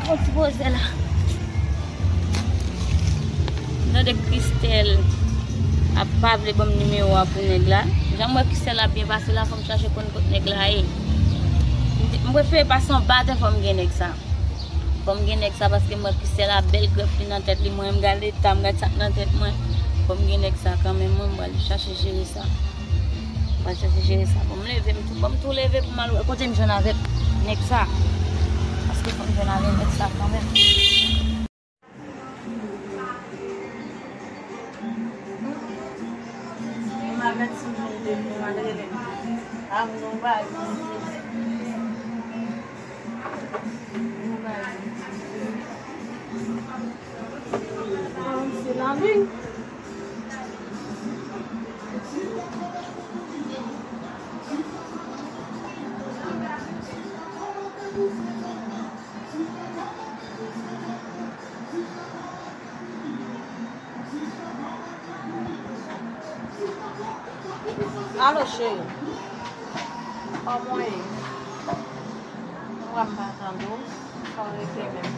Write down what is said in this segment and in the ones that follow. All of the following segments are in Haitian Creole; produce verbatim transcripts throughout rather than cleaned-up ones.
Bon, ti poze la. M tande Christelle ap pa vle ban m nimewo a pou nèg la. Jan m wè Christelle ap byen pase la, fò m chache konn kot nèg la ye. M te- m prefere pase yon baton, fò m gen nèg sa. Fò m gen nèg sa paske m wè Christelle a bèl grèf li nan tèt li. Mwen, m gade eta m, gade sa k nan tèt mwen. Fò m gen nèg sa kanmenm, mwen, m pral chache jere sa. M pral chache jere sa. Bon, m leve, m tou, bon, m tou leve pou m al wè kote m jwenn avèk nèg sa. Paske fò m jwenn avèk nèg sa kanmenm. M avèti moun de nou al rele. A, nou bay. Nou bay. Se lavi. Alo, cheri. Kòman w ye? M wè m pa tande w. Sa w rete menm?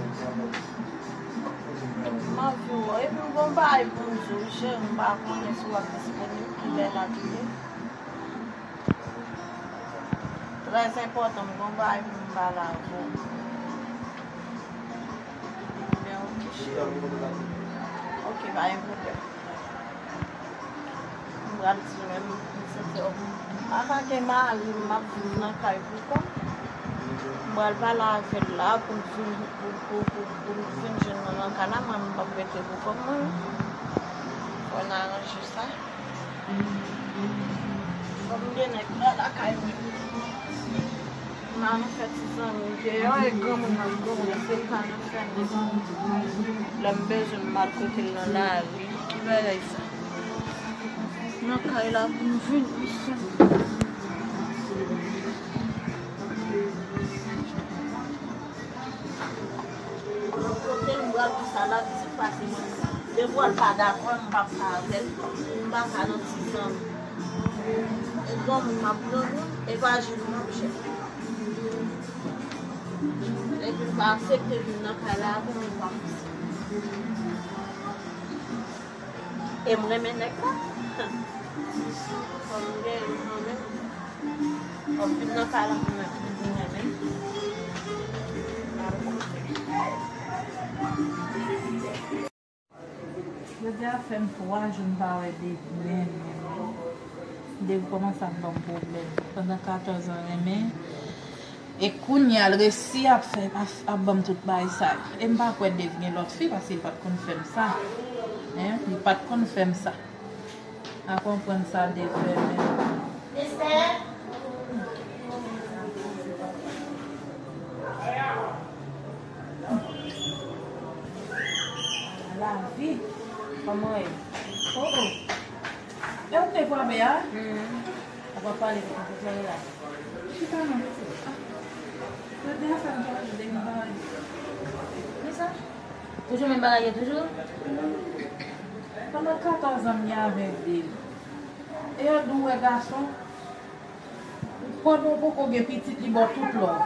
M anvi w. Epi m gon bagay pou m di w, cheri, m pa konnen si w ap disponib, kilè l ap ye. Trè enpòtan, m gon bagay pou m pale avè w. Men oke, cheri. Oke, pa gen pwoblèm. M pral di menm, m santi m pa ka gen mari, m ap viv nan kay pou kò m. M pral pale avè l la pou l vin, pou, pou, pou, pou l vin jwenn mwen nan kay la, mwen m p ap rete pou kò m, mwen. Fò n aranje sa. Fò m gen nèg la lakay mwen. M al fè ti zanmi deyò e granmoun nan granmoun se pa nan fènèt. Lè m bezwen m al kote l nan lari. Ki bagay sa? Nan kay la pou m vin ansanm. Kote m pral pou sa la, pitit pase mwen. Depi w pa dakò, m p ap ka avè l. M pa ka nan ti zanmi. E granmoun m ap granmoun, e pa jil m ap jil. Epi l pa aksepte vin nan kay la avè m, m pa aksepte. E m renmen nèg la. Fò m gen l kanmenm. Fò m vin nan kay la pou mwen, pou m renmen. Jodi a fè m twa jou m pa wè Dave menm, menm. Dave kòmanse ap ban m pwoblèm. Pandan katòz an renmen, e kounye a l resi ap fè, ap, ap ban m tout bagay sa yo. E m pa kwè Dave gen lòt fi, paske li pa t konn fè m sa. Hein? Li pa t konn fè m sa. A konprann sa Dave fè menm. Lavi, kòman w ye? Oh, oh. E ou te kwape a? Ou pa pale pou konpozisyon la. Chita non. Ah. Yo te ansanm tou, yo te gen bagay. Men sa? Toujou menm bagay yo toujou? Pandan katòz an m gen avèk Dave. E yo di w wè gason, pandan w poko gen pitit, li ba w tout love.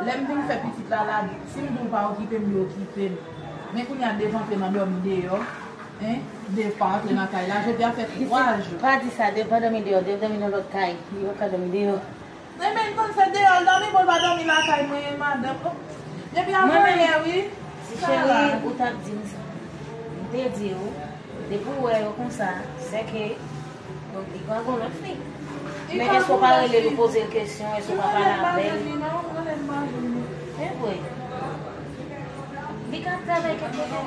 Lè m vin fè pitit la, la, si m di w pa okipe m, li okipe m. Men kounye a Dave antre nan dòmi deyò, hein? Dave pa antre nan kay la, jodi a fè twa jou. Pa di sa, Dave pa dòmi deyò, Dave dòmi nan lòt kay. Li pa ka dòmi deyò. Renmen konn se deyò l dòmi, bon, l pa dòmi lakay mwen, madanm. Oh. Depi avan yè, wi. Ti cheri, ou t ap di m sa. M te di w, depi w wè yo konsa, se ke, donk, li pral gon lòt fi. Men èske w pa rele l, ou poze l kesyon, èske w pa pale avè l? Rele m pa jwenn li, non, rele m pa jwenn li. E vre. Li ka travay kèk kote?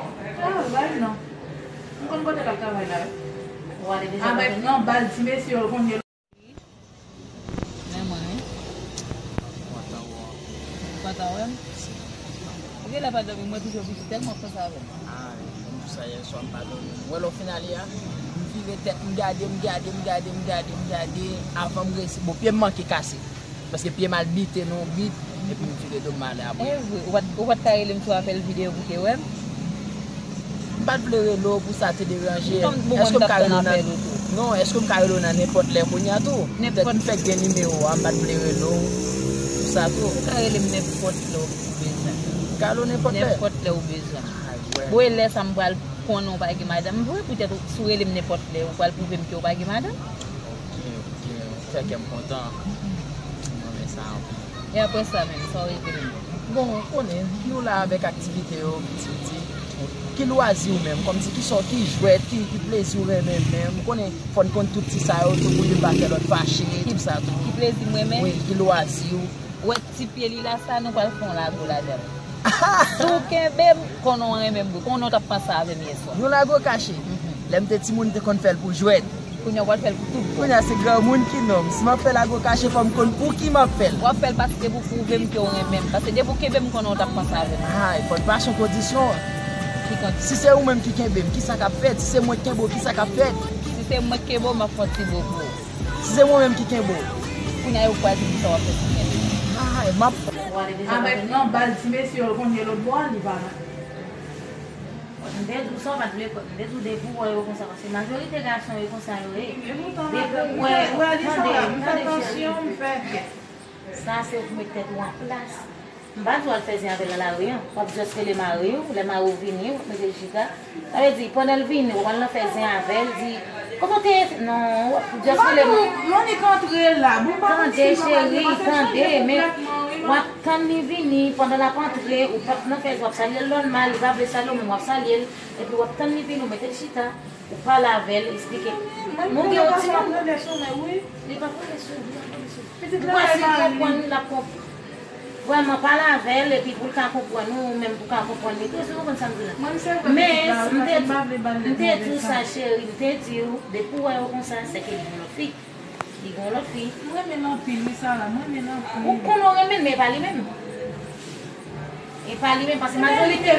Ah, bay non. M konn kote l ap travay la, wi. Ou ale deja? Avèk yon bal ti mesye yo konn yo. Men mwen, wi. Kontan wè w. Kontan wè m? Ou genlè pa dòmi, mwen toujou oblije tèlman panse avè m. Ah, m di sa yè swa, m pa dòmi. Ou wè lè w fin ale a, m vire tèt, m gade, m gade, m gade, m gade, m gade, avan m resi, bon, pye m manke kase. Paske pye m al bite nan yon bit, epi m vire do m ale apre. E vre, ou pa t, ou pa t ka rele m sou apèl videyo pou te wè m? M pa t vle rele w pou sa te deranje. Èske m ka rele w nan, non, èske m ka rele w nan nenpòt lè kounye a tou? Petèt m fèk gen nimewo a, m pa t vle rele w pou sa tou. Ou ka rele m nenpòt lè w bezwen. Rele w nenpòt lè. Nenpòt lè ou bezwen m. Ay, wè. Bon, e lè sa m pral konnen w pa gen madanm vre, poutèt ou, si w rele m nenpòt lè, ou pral pwouve m ke w pa gen madanm. Ok, ok, ou fè kè m kontan. M renmen sa anpil. E apre sa menm, sa w rele m? Bon, ou konnen, nou la avèk aktivite yo, piti piti. Ki lwazi w menm? Kòmsi ki sa w, ki jwèt, ki, ki plezi w renmen menm? Ou konnen, fò n konn tout ti sa yo tou pou youn pa fè lòt fache, tout sa tou. Ki plezi m renmen? Wi, ki lwazi w? Ou wè ti pye li la sa, nou pral fè yon lago ladan l. Si w kenbe m, konnen w renmen m vre, konnen w t ap panse avè m yèswa. Yon lago kache. Mhm. Lè m te timoun, m te konn fè l pou jwèt. Kounye a w pral fè l pou tout bon. Kounye a se granmoun ki nonm. Si m ap fè lago kache, fò m konn pou ki m ap fè l. W ap fè l paske pou pwouve m ke w renmen m. Paske depi w kenbe m, konnen w t ap panse avè m. Ay, fò n pase yon kondisyon. Ki kondisyon? Si se ou menm ki kenbe m, ki sa k ap fèt? Si se mwen k kenbe w, ki sa k ap fèt? Si se mwen k kenbe w, m ap fè yon ti bo pou ou. Si se mwen menm ki kenbe w. Kounye a yo kwè di sa w ap fè pou kenbe. Ay, m ap Avèk non baz ti mesye yo konn ye lòt bò a, li pa la. M te di w sa w pa t vle kwè. M te di w depi w wè yo konsa, paske majorite gason yo konsa yo ye. Depi w wè, tande, tande, cheri. Sa se ou ki met tèt ou an plas. M pa di w al fè zen avè l nan lari an. W ap just rele mari w, lè mari w vini, w ap mete l chita. Sa vle di, pandan l vini, w al nan fè zen avè l, di, "Kote w te ye?" Non, w ap just rele m. Tande, cheri, tande, men w ap tann li vini, pandan l ap antre, ou p ap nan fè zen, w ap salye l nòmal, li pa vle salye w, men w ap salye l, epi w ap tann li vini, ou mete l chita, ou pale avè l, eksplike. Nou gen yon ti mòman. Li pa pale sou, li pa pale sou. Ou kwè si l konprann, l ap konprann? Vrèman, pale avè l, epi pou l ka konprann ou, ou menm pou w ka konprann li tou, èske w konprann sa m di la? Men, m te di, m te di w sa, cheri, m te di w, depi w wè yo konsa, se ke li gen lòt fi. Li gen lòt fi. M renmen l anpil, wi, Sara, m renmen l anpil. Ou konnen w renmen l, men e pa li menm. E pa li menm, paske majorite,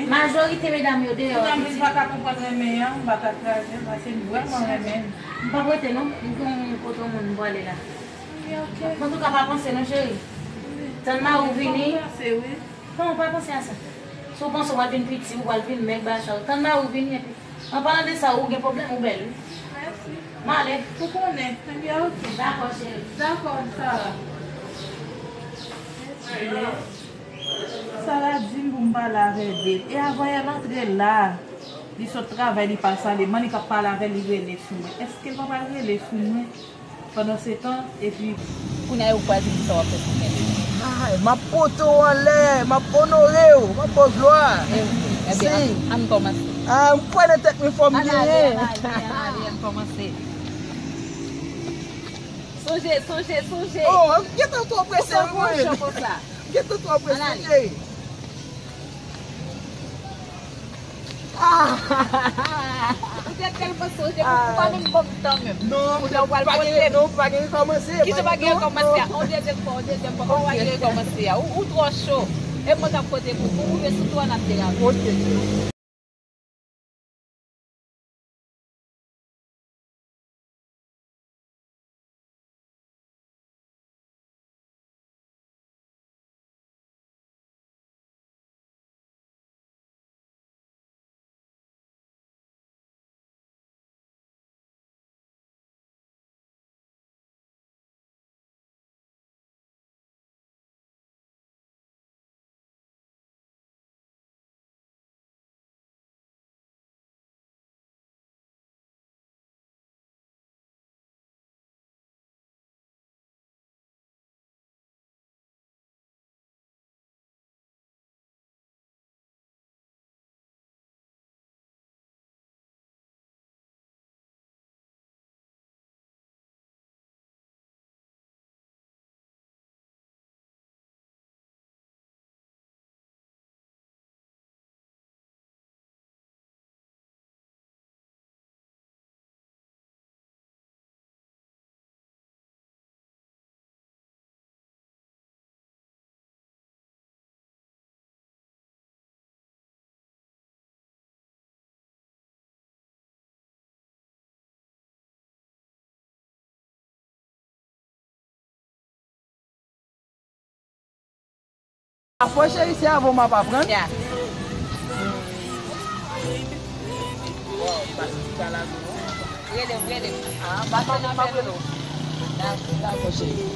majorite medam yo deyò. Kounye a, m vin pa ka konprann renmen an, m pa ka kraze l, paske m vrèman renmen l. M p ap rete non, m gen yon kote yon moun m pwale la. Antouka, pa panse non, cheri. Tann mari w vini. Non, pa panse a sa. Si w panse w pral vin piti, ou pral vin mèg, bagay sa yo. Tann mari w vini, epi, an palan de sa, ou gen pwoblèm, ou bèl, wi. Mèsi. M ale. Ou konnen. Ebyen, ok. Dakò, cheri. Dakò, Sara. Sara di m pou m pale avè Dave. E avan yè l antre la, li sot travay, li pa salye m. Mwen, li k ap pale avè l, li rele sou mwen. Èske l pa pral rele sou mwen? Pandansetan, epi. Kounye a, yo kwè di m sa w ap fè pou kenbe. Ay, m ap pote w anlè, m ap onore w, m ap ba w glwa. E wi, ebyen, ann, ann kòmanse. Ah, m kwè nan tèt mwen fò m genyen. Ann ale, ann ale, ann ale, ann kòmanse. Sonje, sonje, sonje. Oh, m gentan twò prese, wi, mwen. Ou fè gwo cho konsa. M gentan twò prese, cheri. Ou te tèlman sonje, ou pa menm ban m tan menm. Non, ou te pa gen, non, ou pa gen rekòmanse. Kisa pa gen rekòmanse a? On dezyèm fwa, on dezyèm fwa, kòman w pa gen rekòmanse a? Ou, ou twò cho. E mwen k ap pote pou, pou ou, men sou tou an ap derape. Ok. Afò cheri, se avè w m ap aprann. Ya. Rele m, rele m. Ah, m pa tande, m ap rele w. Dakò, dakò, cheri.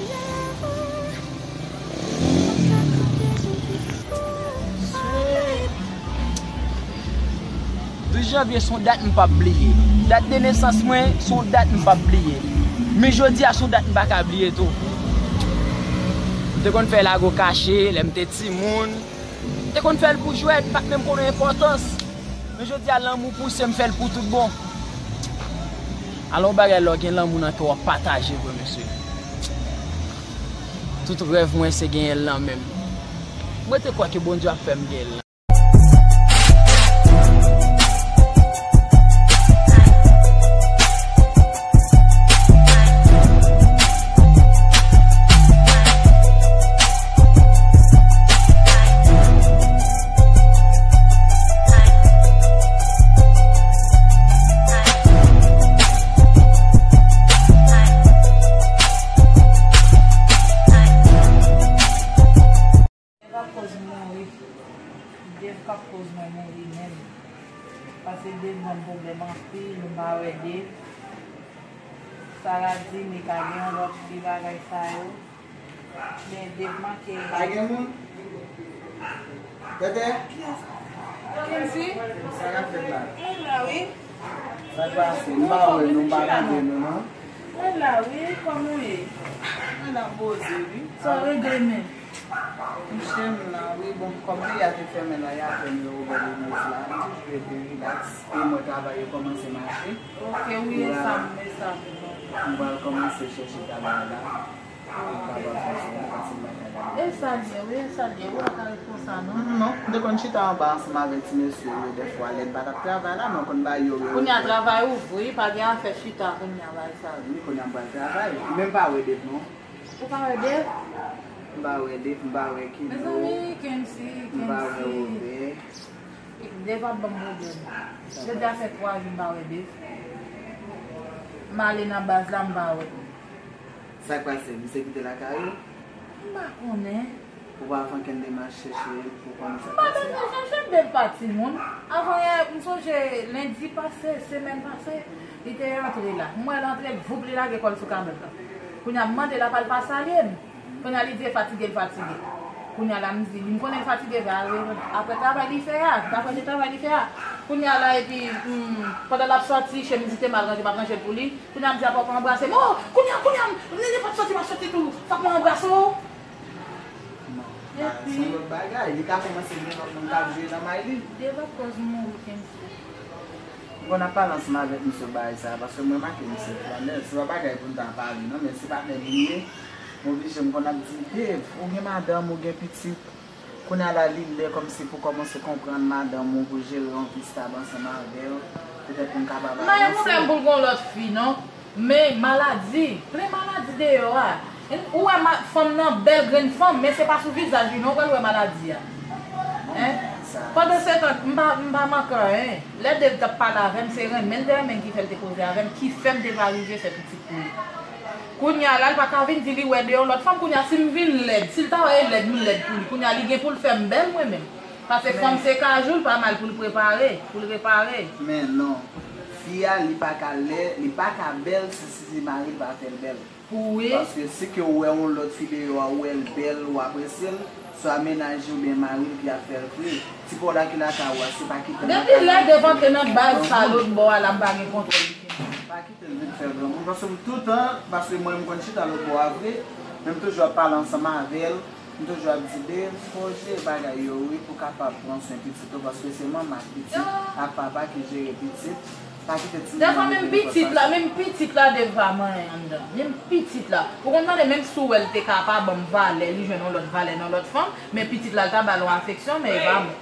Janvye se yon dat m p ap bliye. Dat de nesans mwen se yon dat m p ap bliye. Men jodi a se yon dat m pa ka bliye tou. M te konn fè lago kache lè m te timoun. M te konn fè l pou jwèt, m pa t menm konnen enpòtans. Men jodi a lanmou pouse m fè l pou tout bon. Alò yon bagay lè w gen lanmou nan kè w ap pataje vre mesye. Tout rèv mwen se genyen l nan men m. Mwen te kwè ke Bondye ap fè m genyen l nan. Dev ap koz mouri. Dev k ap koz mwen mouri menm. Paske Dev ban m pwoblèm anpil, m pa wè Dev. Sara di li ka gen yon lòt fi bagay sa yo. Men Dev manke. Pa gen moun? Tètè? Kensi? Sa k ap fèt la? Mwen la wi. Sa k pase? M pa wè nou, m pa tande nou non. Mwen la wi, kòman w ye? Mwen la poze wi. Sa w regle men? Monchè m la wi, bon, kòm peyi a te fèmen la, y a fè m yo ouvè legliz la. M toujou rete rilaks. E mwen travay yo kòmanse mache. Ok, wi, e sa m, e sa m. M pral kòmanse chèche travay la. Pou m kapab fè sou la, paske m pa ka gade. E sa l ye, wi, e sa l ye, ou pa ka ret konsa non. Non, m te konn chita anba ansanm avèk ti mesye yo, dèfwa lè m pa t ap travay la, mwen konn ba yo. Kounye a travay ouvri, pa gen afè chita kounye a bay sa yo. Wi, kounye a m pral travay. Men m pa wè Dev non. Ou pa wè Dev? M pa wè Dev, m pa wè Kido. Mezanmi, Kensi, Kensi. M pa wè Wobè. Dev ap ban m pwoblèm. Jodi a fè twa jou m pa wè Dev. M ale nan baz la, m pa wè. Sa k pase? Misye kite lakay ou? M pa konnen. Ou pa fè ankenn demach chèche l pou konnen sa k pase? M pa bezwen chèche l, Dev pa timoun. Avanyè, m sonje lendi pase, semèn pase, li te antre la. M wè l antre, voup, li lage kò l sou kabèt la. Kounye a, m mande l apa l pa salye m. Kounye a, li di e fatige l fatige. Kounye a la, m di li, m konnen l fatige, vre, apre travay li fè a, apre de travay li fè a. Kounye a la, epi, hmm, pandan l ap sòti, chemiz li te mal ranje, m ap ranje l pou li. Kounye a, m di apa w pa anbrase m? Oh, kounye a, kounye a, m, nenpòt sòti m ap sòti tou, fòk mwen anbrase w. Non, epi se yon lòt bagay, li ka kòmanse gen lòt moun k ap jwe nan may li. Dev ap koz mouri, Kensi. M konn ap pale ansanm avèk misye bagay sa, paske m remake misye flannè, se pa bagay pou m ta pale non, men se patnè m li ye. M oblije, m konn ap di, Dev, ou gen madanm, ou gen pitit. Kounye a la, li lè kòmsi pou kòmanse konprann madanm ou, pou jere yon vi stab ansanm avè l, petèt pou m kapab avanse. M pa gen pwoblèm pou l gen yon lòt fi non. Men maladi, plen maladi deyò a. Ou wè ma-, fanm nan bèl grenn fanm, men se pa sou vizaj li non w pral wè maladi a. Hein? Pandan se tan, m pa, m pa manke anyen. Lè Dev t ap pale avè m, se renmen l te renmen m ki fè l te koze avè m, ki fè m te pa rive fè pitit pou li. Kounye a la, l pa ka vin di li wè de yon lòt fanm. Kounye a, si m vin lèd, si l ta wè e lèd, m lèd pou li. Kounye a, li gen pou l fè m bèl mwen menm. Paske fanm se kajou, l pa mal pou l prepare, pou l repare. Men non, fi a, li pa ka lè, li pa ka bèl si, si, si mari l pa fè l bèl. Wi. Paske si ke w wè yon lòt fi deyò a, ou wè l bèl, ou apresye l, swa mennaj li oubyen mari l ki ap fè l vre. Ti pa w la ki lakay ou a, se pa kite l nan kay la. Depi lè Dev antre nan baz sa lòt bò a la, m pa gen kontwòl li kenbe. Pa kite l vin fè granmoun, paske m toutan, paske mwen, m konn chita lòt bò a vre, men m toujou ap pale ansanm avè l. M toujou ap di, Dev, fò w jere bagay yo wi, pou w kapab pran swen pitit ou, paske se manman ak pitit ak papa ki jere pitit. Pa kite timoun nan rete nan pòch papa. Dèfwa menm pitit la, menm pitit la Dev pa manyen anndan. Menm pitit la. Ou konn tande menm si w wè l te ka pa ban m valè, li jwenn yon lòt valè nan lòt fanm, men pitit la l ta ba l yon afeksyon, men e pa bon.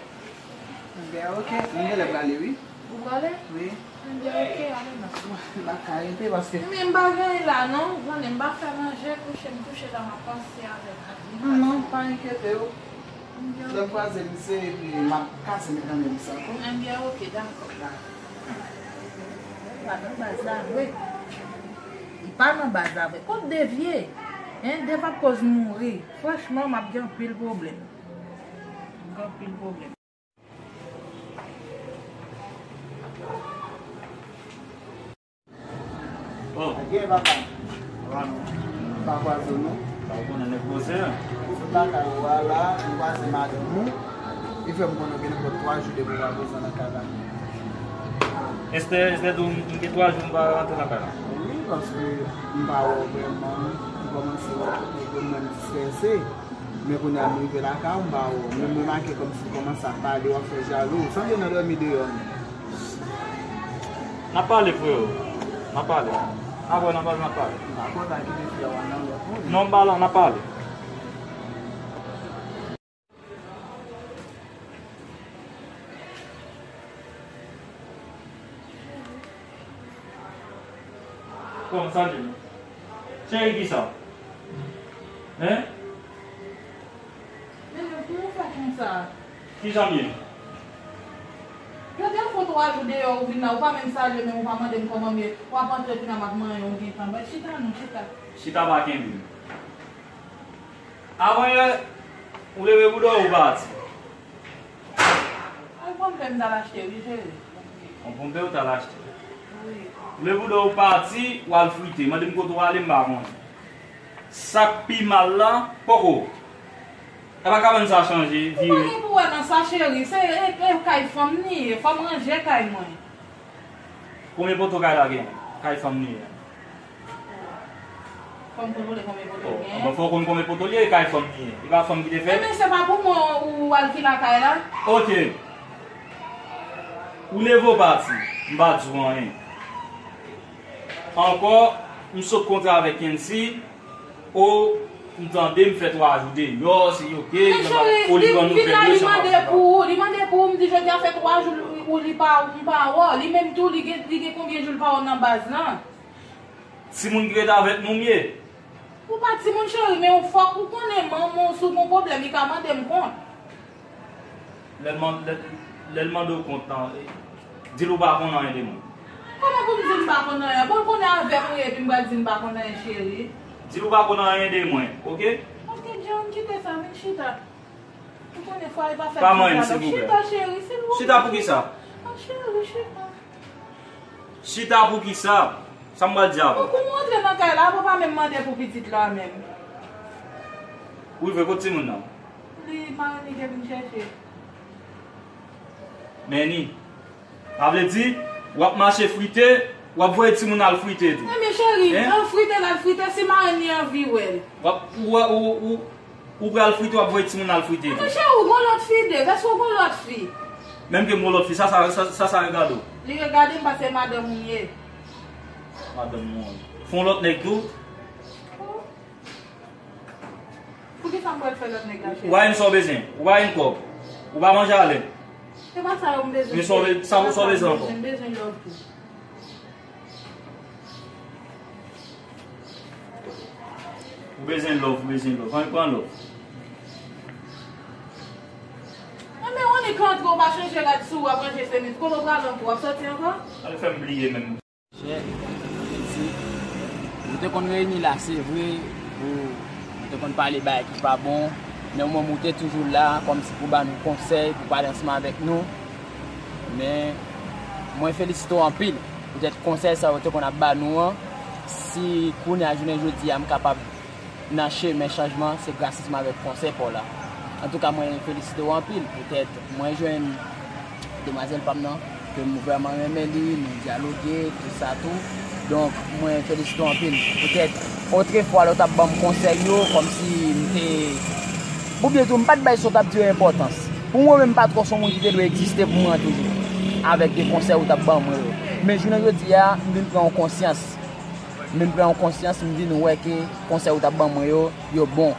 Ebyen, ok. M genlè prale, wi. Ou prale? Wi. Ebyen, ok, ale non. M pa ka rete paske. Men m pa gen anyen la non. Zanmi m pa fè manje, kouche m kouche la, m ap panse avèk Adi. Non, non, pa enkyete w. Ebyen, ok. Lè m kwaze misye, epi m ap kase men nan men misye ankò. Ebyen, ok, dakò. Dakò. Pa nan baz la vre. Li pa nan baz la vre. Kot Dev ye? Hein, Dev ap koz mouri. Franchman, m ap gen anpil pwoblèm. M gen anpil pwoblèm. Oh. Gen papa. Papa nou. Pa kwaze w non. Pa konnen nèg koze a. Sot lakay ou a la, m kwaze madanm ou. Li fè m konnen gen nenpòt twa jou depi w pa prezan nan kay la. Esther, Esther di w m gen twa jou m pa rantre lakay la. Wi, paske m pa wè w vrèman, m kòmanse wè w kote ke mwen m distrese. Men kounye a m rive lakay ou, m pa wè w. Men m remake kòmsi w kòmanse ap pale, w ap fè jalou. Ou sanble nan dòmi deyò menm. N ap pale, freo. N ap pale. N ap wè, n ap pale, n ap pale. Dakò, ta kite fi a w al nan lòt moun. Non, m pa la, n ap pale. Kòman sa ye? Cheri, kisa? Hein? Men, men, kòman w fè konsa? Kijan m ye? Gade, fè twa jou deyò, ou vin la, ou pa menm salye, men ou pa mande m kòman m ye. W ap antre kounye a, m ap manyen, ou gen tan. Bèt, chita non, chita. Chita pa kenbe m. Avan yè, ou leve bouda w, ou pati. Yon ponpe m t al achte, wi, cheri. Yon ponpe ou t al achte. Wi. Ou leve bouda w, ou pati, w al frite. Mande m kote w ale, m pa konnen. Sa k pi mal la, poko. E pa kabann sa chanje, vire. Ou pa gen pou wè nan sa, cheri. Se, e, e kay fanm li ye. Fò m ranje kay mwen. Konbyen poto kay la gen? Kay fanm li ye. Fò m konnen konbyen poto l gen. Bon, fò w konn konbyen poto l ye, e kay fanm li ye. E pa fanm ki te fè? Enben, se pa pou mwen ou al ki lakay la? Ok. Ou leve w pati, m pa di w anyen. Ankò, m sot kontre avèk Kency. O, m tande m fè twa jou deyò, se ok, men cheri, li vin la, li mande pou ou, li mande pou ou, m di jodi a fè twa jou ou li pa, m pa wè w, li menm tou, li gen, li gen konbyen jou l pa wè w nan baz lan? Timoun ki ret avèk nou, m ye. Ou pa timoun, cheri, men ou fòk ou konnen manman w, si w gen yon pwoblèm, li ka mande m kont. Lè l man-, lè, lè l mande w kont lan, e, di l ou pa konn anyen de mwen. Kòman pou m di l m pa konn anyen? Bon, l konnen avè m ou ye, epi m pral di l m pa konn anyen, cheri. Di l ou pa konn anyen de mwen, ok? Ok, John, kite sa, vin chita. Ou konnen fwa e pa fèt. Pa manyen m, silvouplè. Chita, cheri, silvouplè. Chita pou kisa? Ah, cheri, chita. Chita pou kisa? Sa m pral di avè w? Ou kou m rantre nan kay la, papa menm mande pou pitit la menm. Ou rive kot timoun nan? Li, marenn li te vin chèche. Meni. Sa vle di, w ap mache frite, w ap voye timoun al frite tou. Enben cheri, hein? Al frite, l al frite, si marenn li anvi wè l. W ap, ou, ou, ou, ou, ou pral frite, w ap voye timoun al frite tou. Enben cheri, ou gon lòt fi, Dave, èske ou gon lòt fi? Menm ke m gon lòt fi, sa, sa, sa, sa, sa regade w? Li regade m paske madanm ou m ye. Madanm ou an. Fè yon lòt nèg tou? Poukisa m pral fè lòt nèg la, cheri? Ou pa gen sa w bezwen. Ou pa gen kòb. Ou pa manje alè. Se pa sa yo m bezwen, cheri. Men sa w be-, sa, sa w bezwen ankò? M bezwen love tou. Ou bezwen love, ou bezwen love. Ann pran love. Enben, ou annik antre, ou pa chanje rad sou ou, w ap ranje senis. Kote w prale ankò? W ap soti ankò? Al fè m bliye menm. Chè, nou te konn reyini la, se vre, pou nou te konn pale bagay ki pa bon, men ou menm ou te toujou la, kòmsi pou ba nou konsèy, pou pale ansanm avèk nou. Men, mwen felisite w anpil, poutèt konsèy sa yo te konn ap ba nou an, si kounye a jounen jodi a m kapab nan chemen chanjman, se gras ansanm avèk konsèy pa w la. Antouka, mwen felisite w anpil, poutèt mwen jwenn demwazèl pa m nan, ke m vrèman renmen li, nou dyaloge, tout sa tou. Donk, mwen felisite w anpil. Poutèt, otrefwa, lè w t ap ban m konsèy yo, kòmsi m te, oubyen tou, m pa t bay sa w t ap di yo enpòtans. Pou mwen menm, m pa t kwè se yon moun ki te dwe egziste pou mwen toujou, avèk de konsèy ou t ap ban mwen yo. Men jounen jodi a, m vin pran yon konsyans. Men m pran yon konsyans, m vin wè ke konsèy ou t ap ban mwen yo, yo bon.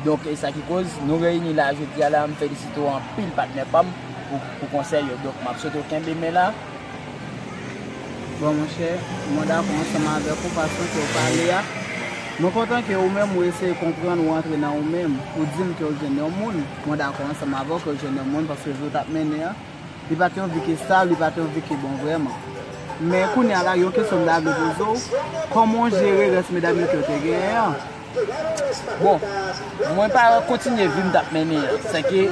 Donk, e sa ki koz nou reyini la jodi a la, m felisite w anpil, patnè pa m, pou, pou konsèy yo. Donk, m ap swete w kenbe men la. Bon, monchè, mwen dakò ansanm avèk ou, fason ke w pale a. Mwen kontan ke ou menm, ou eseye konprann, ou antre nan ou menm, ou di m ke w jwenn yon moun. Mwen dakò ansanm avè w ke w jwenn yon moun, paske vi w t ap mennen an, li pa t yon vi ki estab, li pa t yon vi ki bon vrèman. Men kounye a la, yon kesyon m ta vle poze w, kòman w jere rès medam yo ke w te genyen an? Bon, mwen pa kontinye vi m t ap mennen an. Sèke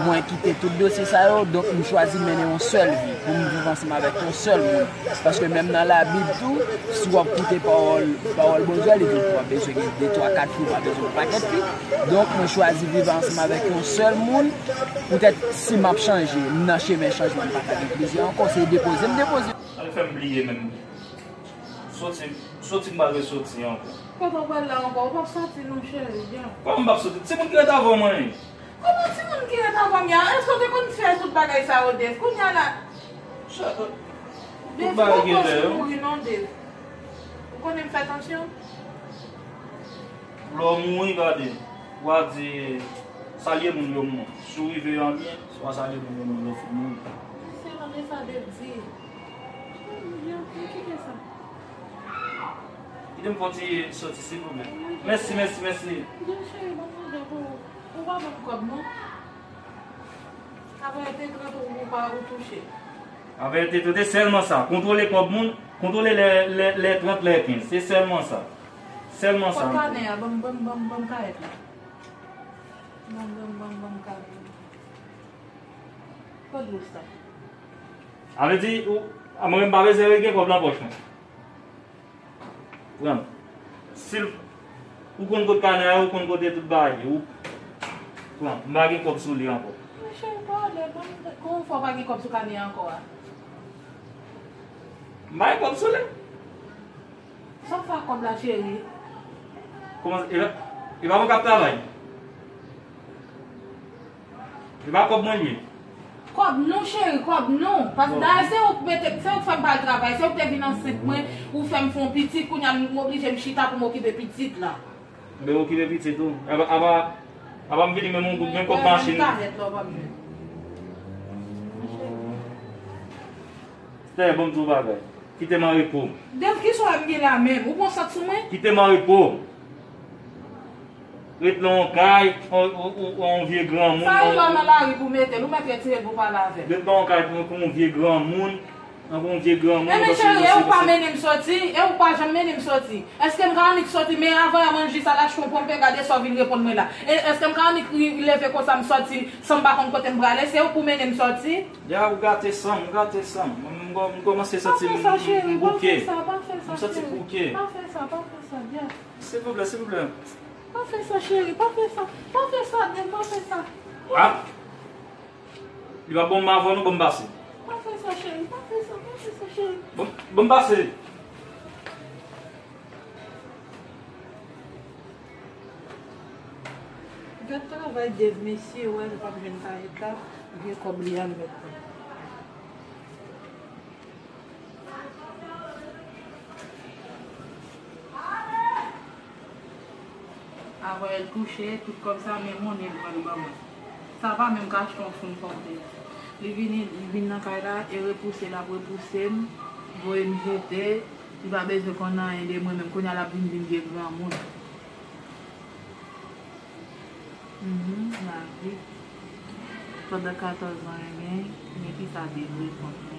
mwen kite tout dosye sa yo, donk m chwazi mennen yon sèl vi pou m viv ansanm avèk yon sèl moun. Paske menm nan Labib tou, si w ap koute pawòl, pawòl Bondye a, li di w pa bezwen gen de, twa, kat fi, w pa bezwen yon pakèt fi. Donk, mwen chwazi viv ansanm avèk yon sèl moun. Poutèt si m ap chanje, m nan chemen chanjman, m pa ka gen plizyè ankò, se depoze m depoze. Al fè m bliye menm. Soti, soti m pa vle soti ankò. Kote w pral la ankò? Ou p ap soti non, cheri, vyan. Kòman m p ap soti? Timoun ki ret avè w mwen. Kòman timoun ki ret avè m ya? Èske w te konn fè tout bagay sa yo, Dave? Kounye a la, Dave, tout bagay ou gen lè, poko mouri non, Dave. Ou konnen m fè tansyon? Lè w mouri, gade, w a di, salye moun yo, mwen. Si w rive an byen, si w a salye moun yo, mwen, lè w fin mouri. Mesye, tande sa Dave di. Yo, yo, yo, kite sa. Kite m fè yon ti soti, silvouplè. Mèsi, mèsi, mèsi. Yo, cheri, ban m mande pou ou. Ou pa ban m kòb, non? Avè te trant ou, ou pa, ou touche. Avè te trant, sèlman sa. Kontwole kòb moun, kontwole lè, lè, lè trant, lè kenz. Se sèlman sa. Sèlman sa. Kot kanè a? Ban m, ban m, ban m, ban m kayèt la. Ban m, ban m, ban m, ban m kayèt la. Kot lous la? A vle di, ou, a mwen, m pa bezwen rele gen kòb nan pòch mwen. Pran. Si l, ou konn kote kanè a, ou konn kote tout bagay. Ou pran. M pa gen kòb sou li ankò. Monchè, pale, ban m, kòman w fè w pa gen kòb sou kanè a ankò a? M pa gen kòb sou li. Sa w fè ak kòb la, cheri? Kòman, e pa, e pa mwen k ap travay? E pa kòb mwen li ye. Kòb nou, cheri, kòb nou. Paske dayè se ou k mete, se ou k fè m pa al travay, se ou k te vin ansent mwen, ou fè m fè yon pitit, kounye a m oblije m chita pou m okipe pitit la. Ben okipe pitit ou. Apa, apa, apa m vini menm yon goud, menm kòb machin. Stè, ban m di w bagay. Kite m an repo. Dev, kisa w ap gen la menm? Ou pran sant sou mwen? Kite m an repo. Ret nan yon kay, on, on, on, on vye granmoun. Sa yon lò nan lari pou mete l, ou mèt retire l pou pale avè m. Ret nan yon kay pou, pou yon vye granmoun, tankou yon vye granmoun. Ebyen cheri, e ou pa mennen m soti, e ou pa janm mennen m soti. Èske m ka annik soti, men avan yè mwen jis al achte yon ponpe, gade sa w vin reponn mwen la. E èske m ka annik ri-, leve konsa m soti san m pa konn kote m prale, se ou pou mennen m soti? Ya, ou gate san m, ou gate san m. Mwen, m, m kòmanse santi m, m, m bouke. Pa fè sa, cheri, pa fè sa, pa fè sa, cheri. M santi m bouke. Pa fè sa, pa fè sa, pa fè sa, Dave. Silvouplè, silvouplè. Pa fè sa, cheri, pa fè sa. Pa fè sa, Dave, pa fè sa. Ah! Li pa bon m avè w non, ban m pase. Pa fè sa, cheri, pa fè sa, pa fè sa, cheri. Bon, ban m pase. Gad travay Dave, mesye, wè, li p ap jwenn kayèt la, vye kòb li a l mèt pran. Avè l touche, tout kòb sa, men monnen l pran l ban mwen. Sa pa menm ka achte yon foun ponpe. Li vini, li vin nan kay la, e repouse l ap repouse m, voye m jete, li pa bezwen konn anyen de mwen menm. Kounye a l ap vin vin vye granmoun. Mhm, lavi. Pandan katòz an, ebyen, men kisa Dave reponn.